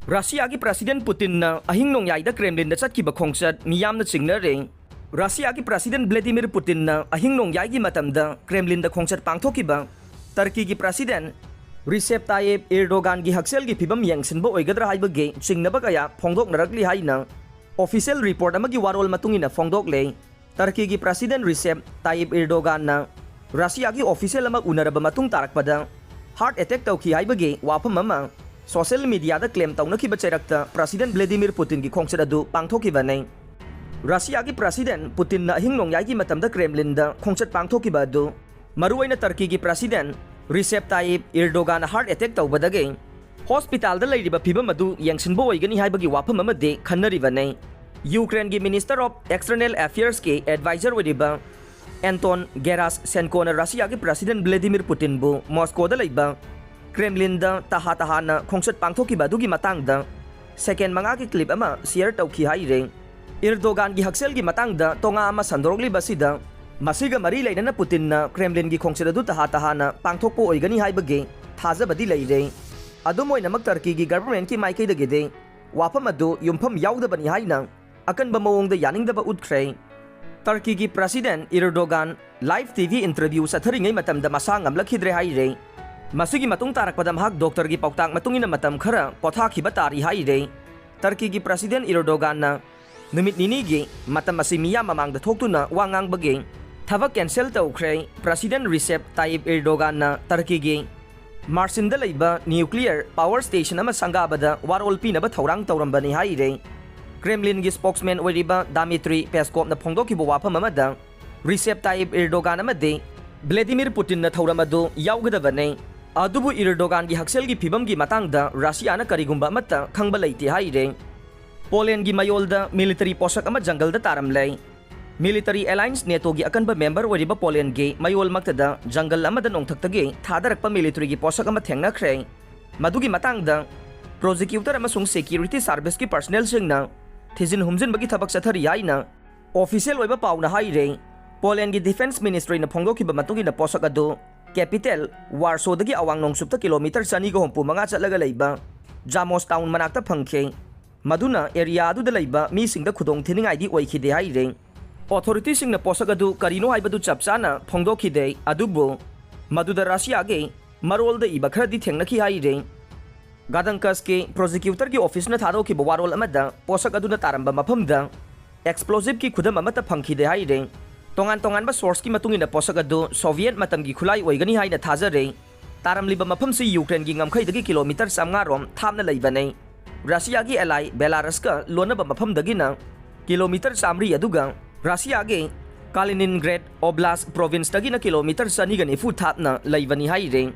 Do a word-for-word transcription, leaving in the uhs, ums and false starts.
ꯔꯁꯤꯌꯥꯒꯤ president ꯄꯨꯇꯤꯟꯅ ꯑꯍꯤꯡ ꯅꯣꯡꯌꯥꯏꯗ ꯀ꯭ꯔꯦꯝꯂꯤꯟꯗ ꯆꯠꯈꯤꯕ ꯈꯣꯡꯆꯠ ꯃꯤꯌꯥꯝꯅ ꯆꯤꯡꯅꯔꯦ꯫ ꯔꯁꯤꯌꯥꯒꯤ ꯄ꯭ꯔꯁꯤꯗꯦꯟ ꯚ꯭ꯂꯦꯗꯤꯃꯤꯔ ꯄꯨꯇꯤꯟꯅ ꯑꯍꯤꯡ ꯅꯣꯡꯌꯥꯏꯒꯤ ꯃꯇꯝꯗ ꯀ꯭ꯔꯦꯝꯂꯤꯟꯗ ꯈꯣꯡꯆꯠ ꯄꯥꯡꯊꯣꯛꯈꯤꯕ ꯇꯔꯀꯤꯒꯤ ꯄ꯭ꯔꯁꯤꯗꯦꯟ ꯔꯤꯁꯦꯞ ꯇꯥꯌꯤꯞ ꯏꯔꯗꯣꯒꯥꯟꯒꯤ ꯍꯛꯁꯦꯜꯒꯤ ꯐꯤꯕꯝ ꯌꯦꯡꯁꯤꯟꯕ ꯑꯣꯏꯒꯗ꯭ꯔꯥ ꯍꯥꯏꯕꯒꯤ ꯆꯤꯡꯅꯕ ꯀꯌꯥ ꯐꯣꯡꯗꯣꯛꯅꯔꯛꯂꯤ ꯍꯥꯏꯅ ꯑꯣꯐꯤꯁꯤꯌꯦꯜ ꯔꯤꯄꯣꯔꯠ ꯑꯃꯒꯤ ꯋꯥꯔꯣꯜ ꯃꯇꯨꯡ ꯏꯟꯅ ꯐꯣꯡꯗꯣꯛꯂꯦ꯫ ꯇꯔꯀꯤꯒꯤ ꯄ꯭ꯔꯁꯤꯗꯦꯟ ꯔꯤꯁꯦꯞ ꯇꯥꯌꯤꯞ ꯏꯔꯗꯣꯒꯥꯟꯅ ꯔꯁꯤꯌꯥꯒꯤ ꯑꯣꯐꯤꯁꯤꯌꯦꯜ ꯑꯃ ꯎꯅꯔꯕ ꯃꯇꯨꯡ ꯇꯥꯔꯛꯄꯗ ꯍꯥꯔꯠ ꯑꯦꯇꯦꯛ ꯇꯧꯈꯤ ꯍꯥꯏꯕꯒꯤ ꯋꯥꯐꯝ ꯑꯃ ꯁꯣꯁꯤꯌꯦꯜ ꯃꯤꯗꯤꯌꯥꯗ ꯀ꯭ꯂꯦꯝ ꯇꯧꯅꯈꯤꯕ ꯆꯩꯔꯛꯇ ꯄ꯭ꯔꯁꯤꯗꯦꯟ ꯚ꯭ꯂꯦꯗꯤꯃꯤꯔ ꯄꯨꯇꯤꯟꯒꯤ ꯈꯣꯡꯆꯠ ꯑꯗꯨ ꯄꯥꯡꯊꯣꯛꯈꯤꯕꯅꯤ꯫ ꯔꯁꯤꯌꯥꯒꯤ ꯄ꯭ꯔꯁꯤꯗꯦꯟ ꯄꯨꯇꯤꯟꯅ ꯑꯍꯤꯡ ꯅꯣꯡꯌꯥꯏꯒꯤ ꯃꯇꯝꯗ ꯀ꯭ꯔꯦꯝꯂꯤꯟꯗ ꯈꯣꯡꯆꯠ ꯄꯥꯡꯊꯣꯛꯈꯤꯕ ꯑꯗꯨ ꯃꯔꯨꯑꯣꯏꯅ ꯇꯔꯀꯤꯒꯤ ꯄ꯭ꯔꯁꯤꯗꯦꯟ ꯔꯤꯁꯦꯞ ꯇꯥꯌꯤꯞ ꯏꯔꯗꯣꯒꯥꯟ ꯍꯥꯔꯠ ꯑꯦꯇꯦꯛ ꯇꯧꯕꯗꯒꯤ ꯍꯣꯁꯄꯤꯇꯥꯜꯗ ꯂꯩꯔꯤꯕ ꯐꯤꯕꯝ ꯑꯗꯨ ꯌꯦꯡꯁꯤꯟꯕ ꯑꯣꯏꯒꯅꯤ ꯍꯥꯏꯕꯒꯤ ꯋꯥꯐꯝ ꯑꯃꯗꯤ ꯈꯟꯅꯔꯤꯕꯅꯤ꯫ ꯌꯨꯀ꯭ꯔꯦꯟꯒꯤ ꯃꯤꯅꯤꯁꯇꯔ ꯑꯣꯐ ꯑꯦꯛꯁꯇꯔꯅꯦꯜ ꯑꯦꯐꯤꯌꯔꯁꯀꯤ ꯑꯦꯗꯚꯥꯏꯖꯔ ꯑꯣꯏꯔꯤꯕ ꯑꯦꯟꯇꯣꯟ ꯒꯦꯔꯥꯁ ꯁꯦꯟꯀꯣꯅ ꯔꯁꯤꯌꯥꯒꯤ ꯄ꯭ꯔꯁꯤꯗꯦꯟ ꯚ꯭ꯂꯦꯗꯤꯃꯤꯔ ꯄꯨꯇꯤꯟꯕꯨ ꯃꯣꯁꯀꯣꯗ ꯂꯩꯕ ꯀ꯭ꯔꯦꯝꯂꯤꯟꯗ ꯇꯍꯥ ꯇꯍꯥꯅ ꯈꯣꯡꯆꯠ ꯄꯥꯡꯊꯣꯛꯈꯤꯕ ꯑꯗꯨꯒꯤ ꯃꯇꯥꯡꯗ ꯁꯦꯀꯦꯟ ꯃꯉꯥꯒꯤ ꯀ꯭ꯂꯤꯞ ꯑꯃ ꯁꯤꯌꯔ ꯇꯧꯈꯤ ꯍꯥꯏꯔꯦ꯫ ꯏꯔꯗꯣꯒꯥꯟꯒꯤ ꯍꯛꯁꯦꯜꯒꯤ ꯃꯇꯥꯡꯗ ꯇꯣꯉꯥ ꯑꯃ ꯁꯟꯗꯣꯔꯛꯂꯤꯕ ꯑꯁꯤꯗ ꯃꯁꯤꯒ ꯃꯔꯤ ꯂꯩꯅꯅ ꯄꯨꯇꯤꯟꯅ ꯀ꯭ꯔꯦꯝꯂꯤꯟꯒꯤ ꯈꯣꯡꯆꯠ ꯑꯗꯨ ꯇꯍꯥ ꯇꯍꯥꯅ ꯄꯥꯡꯊꯣꯛꯄ ꯑꯣꯏꯒꯅꯤ ꯍꯥꯏꯕꯒꯤ ꯊꯥꯖꯕꯗꯤ ꯂꯩꯔꯦ꯫ ꯑꯗꯨꯝ ꯑꯣꯏꯅꯃꯛ ꯇꯔꯀꯤꯒꯤ ꯒꯚꯔꯟꯃꯦꯟꯠꯀꯤ ꯃꯥꯏꯀꯩꯗꯒꯤꯗꯤ ꯋꯥꯐꯝ ꯑꯗꯨ ꯌꯨꯝꯐꯝ ꯌꯥꯎꯗꯕꯅꯤ ꯍꯥꯏꯅ ꯑꯀꯟꯕ ꯃꯑꯣꯡꯗ ꯌꯥꯅꯤꯡꯗꯕ ꯎꯠꯈ꯭ꯔꯦ꯫ ꯇꯔꯀꯤꯒꯤ ꯄ꯭ꯔꯁꯤꯗꯦꯟ ꯏꯔꯗꯣꯒꯥꯟ ꯂꯥꯏꯚ ꯇꯤꯚꯤ ꯏꯟꯇꯔꯚ꯭ꯌꯨ ꯆꯠꯊꯔꯤꯉꯩ ꯃꯇꯝꯗ ꯃꯁꯥ ꯉꯝꯂꯛꯈꯤꯗ꯭ꯔꯦ ꯍꯥꯏꯔꯦ꯫ ꯃꯁꯤꯒꯤ ꯃꯇꯨꯡ ꯇꯥꯔꯛꯄꯗ ꯃꯍꯥꯛ ꯗꯣꯛꯇꯔꯒꯤ ꯄꯥꯎꯇꯥꯛ ꯃꯇꯨꯡ ꯏꯟꯅ ꯃꯇꯝ ꯈꯔ ꯄꯣꯊꯥꯈꯤꯕ ꯇꯥꯔꯤ ꯍꯥꯏꯔꯦ꯫ ꯇꯔꯀꯤꯒꯤ ꯄ꯭ꯔꯁꯤꯗꯦꯟ ꯏꯔꯗꯣꯒꯥꯟꯅ ꯅꯨꯃꯤꯠ ꯅꯤꯅꯤꯒꯤ ꯃꯇꯝ ꯑꯁꯤ ꯃꯤꯌꯥꯝ ꯃꯃꯥꯡꯗ ꯊꯣꯛꯇꯨꯅ ꯋꯥ ꯉꯥꯡꯕꯒꯤ ꯊꯕꯛ ꯀꯦꯟꯁꯦꯜ ꯇꯧꯈ꯭ꯔꯦ꯫ ꯄ꯭ꯔꯁꯤꯗꯦꯟ ꯔꯤꯁꯦꯞ ꯇꯥꯌꯤꯞ ꯏꯔꯗꯣꯒꯥꯟꯅ ꯇꯔꯀꯤꯒꯤ ꯃꯥꯔꯁꯤꯟꯗ ꯂꯩꯕ ꯅ꯭ꯌꯨꯀ꯭ꯂꯤꯌꯔ ꯄꯥꯋꯔ ꯁ꯭ꯇꯦꯁꯟ ꯑꯃ ꯁꯪꯒꯥꯕꯗ ꯋꯥꯔꯣꯜ ꯄꯤꯅꯕ ꯊꯧꯔꯥꯡ ꯇꯧꯔꯝꯕꯅꯤ ꯍꯥꯏꯔꯦ꯫ ꯀ꯭ꯔꯦꯝꯂꯤꯟꯒꯤ ꯁ꯭ꯄꯣꯛꯁꯃꯦꯟ ꯑꯣꯏꯔꯤꯕ ꯗꯥꯃꯤꯇ꯭ꯔꯤ ꯄꯦꯁꯀꯣꯞꯅ ꯐꯣꯡꯗꯣꯛꯈꯤꯕ ꯋꯥꯐꯝ ꯑꯃꯗ ꯔꯤꯁꯦꯞ ꯇꯥꯌꯤꯞ ꯏꯔꯗꯣꯒꯥꯟ ꯑꯃꯗꯤ ꯚ꯭ꯂꯦꯗꯤꯃꯤꯔ ꯄꯨꯇꯤꯟꯅ ꯊꯧꯔꯝ ꯑꯗꯨ ꯌꯥꯎꯒꯗꯕꯅꯤ꯫ ꯑꯗꯨꯕꯨ ꯏꯔꯗꯣꯒꯥꯟꯒꯤ ꯍꯛꯁꯦꯜꯒꯤ ꯐꯤꯕꯝꯒꯤ ꯃꯇꯥꯡꯗ ꯔꯁꯤꯌꯥꯅ ꯀꯔꯤꯒꯨꯝꯕ ꯑꯃꯠꯇ ꯈꯪꯕ ꯂꯩꯇꯦ ꯍꯥꯏꯔꯦ꯫ ꯄꯣꯂꯦꯟꯒꯤ ꯃꯌꯣꯜꯗ ꯃꯤꯂꯤꯇꯔꯤ ꯄꯣꯁꯛ ꯑꯃ ꯖꯪꯒꯜꯗ ꯇꯥꯔꯝꯂꯦ꯫ ꯃꯤꯂꯤꯇꯔꯤ ꯑꯦꯂꯥꯏꯟꯁ ꯅꯦꯇꯣꯒꯤ ꯑꯀꯟꯕ ꯃꯦꯝꯕꯔ ꯑꯣꯏꯔꯤꯕ ꯄꯣꯂꯦꯟꯒꯤ ꯃꯌꯣꯜꯃꯛꯇꯗ ꯖꯪꯒꯜ ꯑꯃꯗ ꯅꯣꯡꯊꯛꯇꯒꯤ ꯊꯥꯗꯔꯛꯄ ꯃꯤꯂꯤꯇꯔꯤꯒꯤ ꯄꯣꯁꯛ ꯑꯃ ꯊꯦꯡꯅꯈ꯭ꯔꯦ꯫ ꯃꯗꯨꯒꯤ ꯃꯇꯥꯡꯗ ꯄ꯭ꯔꯣꯁꯤꯀ꯭ꯌꯨꯇꯔ ꯑꯃꯁꯨꯡ ꯁꯦꯀ꯭ꯌꯨꯔꯤꯇꯤ ꯁꯥꯔꯚꯤꯁꯀꯤ ꯄꯔꯁꯅꯦꯜꯁꯤꯡꯅ ꯊꯤꯖꯤꯟ ꯍꯨꯝꯖꯤꯟꯕꯒꯤ ꯊꯕꯛ ꯆꯠꯊꯔꯤ ꯍꯥꯏꯅ ꯑꯣꯐꯤꯁꯤꯌꯦꯜ ꯑꯣꯏꯕ ꯄꯥꯎꯅ ꯍꯥꯏꯔꯦ꯫ ꯄꯣꯂꯦꯟꯒꯤ ꯗꯤꯐꯦꯟꯁ ꯃꯤꯅꯤꯁꯇ꯭ꯔꯤꯅ ꯐꯣꯡꯗꯣꯛꯈꯤꯕ ꯃꯇꯨꯡ ꯏꯟꯅ ꯄꯣꯁꯛ ꯑꯗꯨ ꯀꯦꯄꯤꯇꯦꯜ ꯋꯥꯔꯁꯣꯗꯒꯤ ꯑꯋꯥꯡ ꯅꯣꯡꯆꯨꯞꯇ ꯀꯤꯂꯣꯃꯤꯇꯔ ꯆꯅꯤꯒ ꯍꯨꯝꯐꯨ ꯃꯉꯥ ꯆꯠꯂꯒ ꯂꯩꯕ ꯖꯥꯃꯣꯁ ꯇꯥꯎꯟ ꯃꯅꯥꯛꯇ ꯐꯪꯈꯤ꯫ ꯃꯗꯨꯅ ꯑꯦꯔꯤꯌꯥ ꯑꯗꯨꯗ ꯂꯩꯕ ꯃꯤꯁꯤꯡꯗ ꯈꯨꯗꯣꯡ ꯊꯤꯅꯤꯡꯉꯥꯏꯗꯤ ꯑꯣꯏꯈꯤꯗꯦ ꯍꯥꯏꯔꯤ꯫ ꯑꯣꯊꯣꯔꯤꯇꯤꯁꯤꯡꯅ ꯄꯣꯠꯁꯛ ꯑꯗꯨ ꯀꯔꯤꯅꯣ ꯍꯥꯏꯕꯗꯨ ꯆꯞ ꯆꯥꯅ ꯐꯣꯡꯗꯣꯛꯈꯤꯗꯦ, ꯑꯗꯨꯕꯨ ꯃꯗꯨꯗ ꯔꯁꯤꯌꯥꯒꯤ ꯃꯔꯣꯜꯗ ꯏꯕ ꯈꯔꯗꯤ ꯊꯦꯡꯅꯈꯤ ꯍꯥꯏꯔꯤ꯫ ꯒꯗꯪꯀꯁꯀꯤ ꯄ꯭ꯔꯣꯁꯤꯀ꯭ꯌꯨꯇꯔꯒꯤ ꯑꯣꯐꯤꯁꯅ ꯊꯥꯗꯣꯛꯈꯤꯕ ꯋꯥꯔꯣꯜ ꯑꯃꯗ ꯄꯣꯠꯁꯛ ꯑꯗꯨꯅ ꯇꯥꯔꯝꯕ ꯃꯐꯝꯗ ꯑꯦꯛꯁꯄ꯭ꯂꯣꯖꯤꯚꯀꯤ ꯈꯨꯗꯝ ꯑꯃꯠꯇ ꯐꯪꯈꯤꯗꯦ ꯍꯥꯏꯔꯤ꯫ ꯇꯣꯉꯥꯟ ꯇꯣꯉꯥꯟꯕ ꯁꯣꯔꯁꯀꯤ ꯃꯇꯨꯡ ꯏꯟꯅ ꯄꯣꯠꯁꯛ ꯑꯗꯨ ꯁꯣꯚꯤꯌꯦꯠ ꯃꯇꯝꯒꯤ ꯈꯨꯠꯂꯥꯏ ꯑꯣꯏꯒꯅꯤ ꯍꯥꯏꯅ ꯊꯥꯖꯔꯤ꯫ ꯇꯥꯔꯝꯂꯤꯕ ꯃꯐꯝꯁꯤ ꯌꯨꯀ꯭ꯔꯦꯟꯒꯤ ꯉꯝꯈꯩꯗꯒꯤ ꯀꯤꯂꯣꯃꯤꯇꯔ ꯆꯥꯝꯃꯉꯥ ꯔꯣꯝ ꯊꯥꯞꯅ ꯂꯩꯕꯅꯤ꯫ ꯔꯁꯤꯌꯥꯒꯤ ꯑꯦꯂꯥꯏ ꯕꯦꯂꯥꯔꯁꯀ ꯂꯣꯟꯅꯕ ꯃꯐꯝꯗꯒꯤꯅ ꯀꯤꯂꯣꯃꯤꯇꯔ ꯆꯥꯝꯃꯔꯤ, ꯑꯗꯨꯒ ꯔꯁꯤꯌꯥꯒꯤ ꯀꯥꯂꯤꯅꯤꯟꯒ꯭ꯔꯦꯗ ꯑꯣꯕ꯭ꯂꯥꯁ ꯄ꯭ꯔꯣꯚꯤꯟꯁꯇꯒꯤꯅ ꯀꯤꯂꯣꯃꯤꯇꯔ ꯆꯅꯤꯒ ꯅꯤꯐꯨ ꯊꯥꯞꯅ ꯂꯩꯕꯅꯤ ꯍꯥꯏꯔꯤ꯫